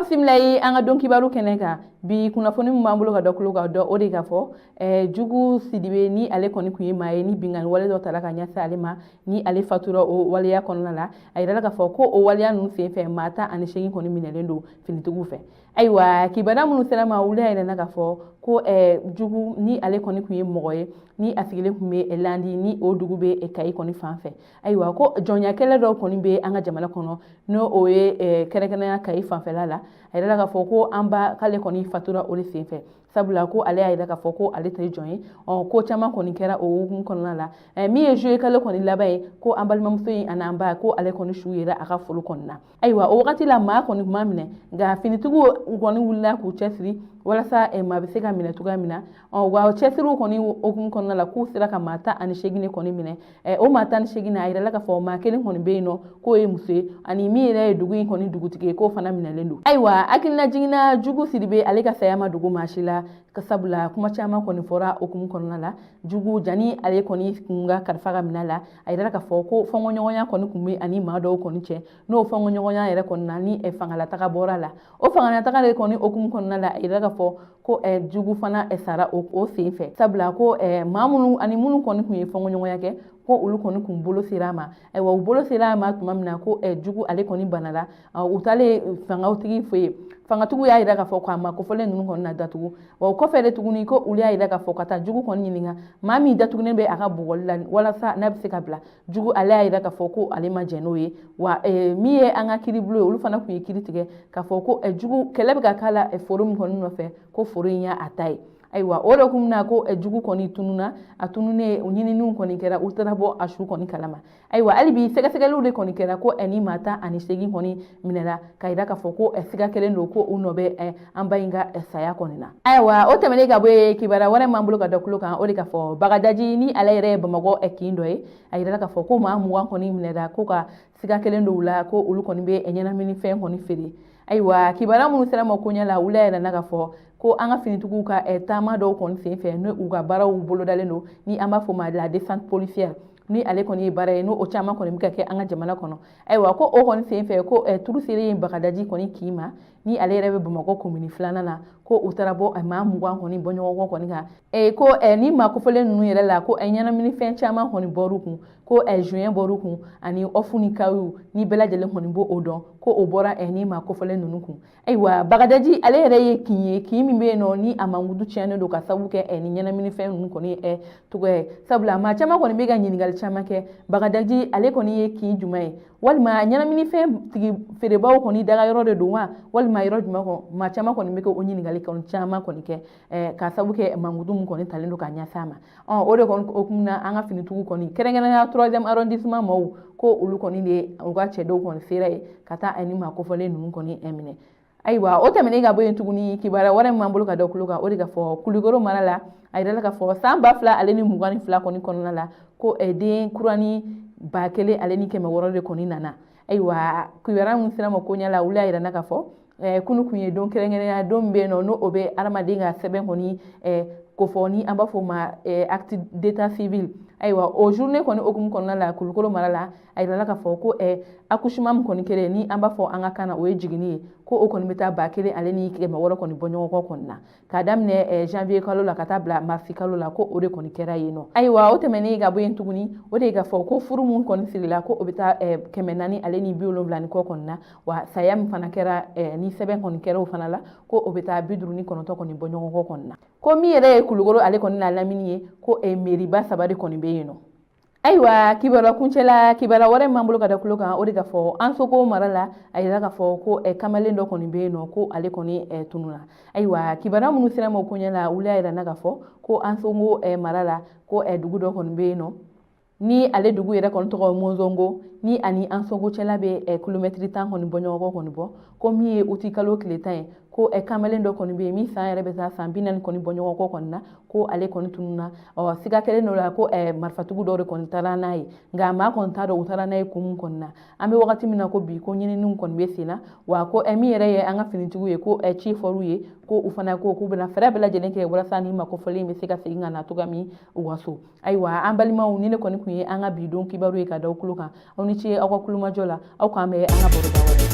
Bisimila ye an ka don kibaru kɛnɛ kan. Bi kunnafoni min b'an bolo ka da tulo kan dɔ, o de ka fɔ Jugu Sidibe, ni ale kɔni tun ye maa ye ni binkanni wale dɔ tara ka ɲɛsin ale ma, ni ale fatura o waleya kɔnɔna la. A yirala k'a fɔ ko o waleya ninnu senfɛ, maa 18 kɔni minɛlen don finitigiw fɛ. Ayiwa, kibaruya minnu sera ma, olu y'a yirana k'a fɔ ko Jugu, ni ale kɔni tun ye mɔgɔ ye ni a sigilen tun bɛ Landi, ni o dugu bɛ Kayi kɔni fan fɛ. Ayiwa, ko jɔnyakɛlɛ dɔw kɔni bɛ an ka jamana kɔnɔ, n'o o ye kɛrɛnkɛrɛnnenya Kayi fanfɛla la. A yirala k'a fɔ ko an ba k'ale kɔni fatura o de senfɛ, sabula ko ale y'a yira k'a fɔ ko ale tɛ jɔn ye. Ɔ, ko caman kɔni kɛra o hukumu kɔnɔna la. Min ye juillet kalo kɔni laban ye, ko an balimamuso in ani an ba, ko ale kɔni su yera a ka foro kɔni na. Ayiwa, o wagati la, maa kɔni tun ma minɛ, nka finitigiw kɔni wulila k'u cɛsiri walasa maa bɛ se ka minɛ cogoya min na. Ɔ, wa cɛsiriw kɔni hukumu kɔnɔna la, k'u sera ka maa 18 de kɔni minɛ. O maa 18 na, a yirala k'a fɔ maa kelen kɔni bɛ yen nɔ k'o ye muso ye, ani min yɛrɛ ye dugu in kɔni dugutigi ye, k'o fana minɛlen don. Ayiwa, hakilina jiginna, Jugu Sidibe ale ka saya ma dogo maa si la, sabula kuma caman kɔni fɔra hukumu kɔnɔna la. Jugu jani ale kɔni kun ka kalifa ka minɛ la, a yirala k'a fɔ ko fɔnkɔɲɔgɔnya kɔni tun bɛ ani maa dɔw kɔni cɛ. N'o fɔnkɔɲɔgɔnya yɛrɛ kɔni na, ni fangalataga bɔra la, o fangalataga de kɔni hukumu kɔnɔna la, a yirala k'a fɔ ko Jugu fana sara o sen fɛ, sabula ko maa minnu ani minnu kɔni tun ye fɔnkɔɲɔgɔnya kɛ, ko olu kɔni kun bolo sera a ma. Ayiwa, u bolo sera a ma tuma min na, ko Jugu ale kɔni banala. U taalen fangatigi fɛ yen, fangatigiw y'a yira k'a fɔ k'a ma kofɔlen ninnu kɔni na datugu. Wa o kɔfɛ de tuguni, ko olu y'a yira k'a fɔ ka taa Jugu kɔni ɲininka maa min datugunen bɛ a ka bugɔli la, walasa n'a bɛ se ka bila. Jugu ale y'a yira k'a fɔ ko ale ma jɛn n'o ye. Wa min ye an ka kiiribulon ye, olu fana tun ye kiiri tigɛ k'a fɔ ko Jugu kɛlɛ bɛ ka k'a la foro min kɔni nɔfɛ, ko foro in y'a ta ye. Ayiwa, o de kun na ko Jugu kɔni tununa. A tununen, ɲininiw kɔni kɛra, u taara bɔ a su kɔni kalama. Ayiwa, hali bi sɛgɛsɛgɛliw de kɔni kɛra, ko ni maa 18 kɔni minɛra, ka yira k'a fɔ ko siga kelen don ko u nɔ bɛ an ba in ka saya kɔni na. Ayiwa, o tɛmɛnen ka bɔ yen, kibaruya wɛrɛ m'an bolo ka da tulo kan, o de ka fɔ Bagadaji, ni ale yɛrɛ ye Bamakɔ kin dɔ ye, a yirala k'a fɔ ko maa 20 kɔni minɛra, ko ka siga kelen dɔw la ko olu kɔni bɛ ɲɛnaminifɛn kɔni feere. Ayiwa, kibaruya minnu sera ma koɲɛ la, olu y'a yira k'a fɔ ko an ka finitigiw ka taama dɔw kɔni senfɛ, ni u ka baaraw bolodalen don, ni an b'a fɔ ma la descente policière, ni ale kɔni ye baara ye n'o caman kɔni bɛ ka kɛ an ka jamana kɔnɔ. Ayiwa, ko o kɔni senfɛ, ko turu selen Bagadaji kɔni kin ma, ni ale yɛrɛ bɛ Bamakɔ komini filanan na, ko u taara bɔ maa 20 kɔni bɔ ɲɔgɔn kɔ kɔni kan. Ko ni maa kofɔlen ninnu yɛrɛ la, ko ɲɛnaminifɛn caman kɔni bɔr'u kun, ko joint bɔr'u kun, ani ɔfu ni kayu, ni bɛɛ lajɛlen kɔni b'o dɔn, ko o bɔra ni maa kofɔlen ninnu kun. Ayiwa, Bagadaji ale yɛrɛ ye kin ye, kin min bɛ yen nɔ ni a mankutu tiɲɛnen don ka sababu kɛ ni ɲɛnaminifɛn ninnu kɔni cogoya ye, sabula maa caman kɔni bɛ ka ɲininkali caman kɛ: Bagadaji ale kɔni ye kin jumɛn ye? Walima ɲɛnaminifɛn tigi feerebaaw kɔni daga yɔrɔ de don wa, walima yɔrɔ jumɛn kɔnɔ? Maa caman kɔni bɛ ka o ɲininkali kɔni caman kɔni kɛ ka sababu kɛ mankutu min kɔni talen don ka ɲɛsin a ma. Ɔ, o de kɔni hukumu na, an ka finitigiw kɔni, kɛrɛnkɛrɛnnenya troisième arrondissement maaw, ko olu kɔni de u ka cɛdenw kɔni sera yen ka taa ani maa kofɔlen ninnu kɔni minɛ. Ayiwa, o tɛmɛnen ka bɔ yen tuguni, kibaruya wɛrɛ min b'an bolo ka da tulo kan, o de ka fɔ Kulukoro mara la, a yirala k'a fɔ san 2022 kɔni kɔnɔna la, ko den kurani 1600 de kɔni nana. Ayiwa, kibaruya min sera ma koɲɛ la, olu y'a yira k'a fɔ kunu kun ye don kɛrɛnkɛrɛnnenya don min bɛ yen nɔ, n'o o bɛ adamaden ka sɛbɛn kɔni kofɔ, ni an b'a fɔ o ma acte d'état civil. Ayiwa, o journée kɔni hukumu kɔnɔna la, Kulukoro mara la, a yirala k'a fɔ ko accouchement min kɔni kɛlen, ni an b'a fɔ an ka kan na o ye jiginni ye, ko o kɔni bɛ taa 1600 kɔni bɔ ɲɔgɔn kɔ kɔni na, k'a daminɛ janvier kalo la ka taa bila mars kalo la, ko o de kɔni kɛra yen nɔ. Ayiwa, o tɛmɛnen ka bɔ yen tuguni, o de ye k'a fɔ ko furu min kɔni sirila, ko o bɛ taa 470 ni kɔ kɔni na. Wa saya min fana kɛra, ni sɛbɛn kɔni kɛra o fana la, ko o bɛ taa 59 kɔni bɔ ɲɔgɔn kɔ kɔni na. Ko min yɛrɛ ye Kulukoro ale kɔni n'a lamini ye, ko meriba saba de kɔni bɛ yen nɔ. Ayiwa, kibaruya kuncɛla, kibaruya wɛrɛ min b'an bolo ka da tulo kan, o de ka fɔ Ansongo mara la, a yira k'a fɔ ko kamalen dɔ kɔni bɛ yen nɔ, ko ale kɔni tununa. Ayiwa, kibaruya minnu sera ma o koɲɛ la, olu y'a yira k'a fɔ ko Ansongo mara la, ko dugu dɔ kɔni bɛ yen nɔ, ni ale dugu yɛrɛ kɔni tɔgɔ ye Mɔnzɔngo, ni ani Ansongo cɛla bɛ kilomɛtiri 10 kɔni bɔ ɲɔgɔn kɔ kɔni bɔ. Ko min ye uti kalo tile 10 ye, ko kamalen dɔ kɔni bɛ yen min san yɛrɛ bɛ taa san 40 kɔni bɔ ɲɔgɔn kɔ kɔni na, ko ale kɔni tununna. Ɔ, siga kɛlen dɔ la ko marifatigiw dɔw de kɔni taara n'a ye, nka maa kɔni t'a dɔn u taara n'a ye kun min kɔni na. An bɛ wagati min na ko bi, ko ɲininiw kɔni bɛ sen na. Wa ko min yɛrɛ ye an ka finitigiw ye, ko ci fɔr'u ye, ko u fana ko k'u bɛna fɛɛrɛ bɛɛ lajɛlen kɛ walasa ni makofɔlen bɛ se ka segin ka na cogoya min u ka so. Ayiwa, an balimaw, ni ne kɔni tun ye an ka bi don kibaru ye ka da aw tulo kan. Aw ni ce aw ka kulomajɔ la. Aw k'an bɛn an ka baroda wɛrɛ.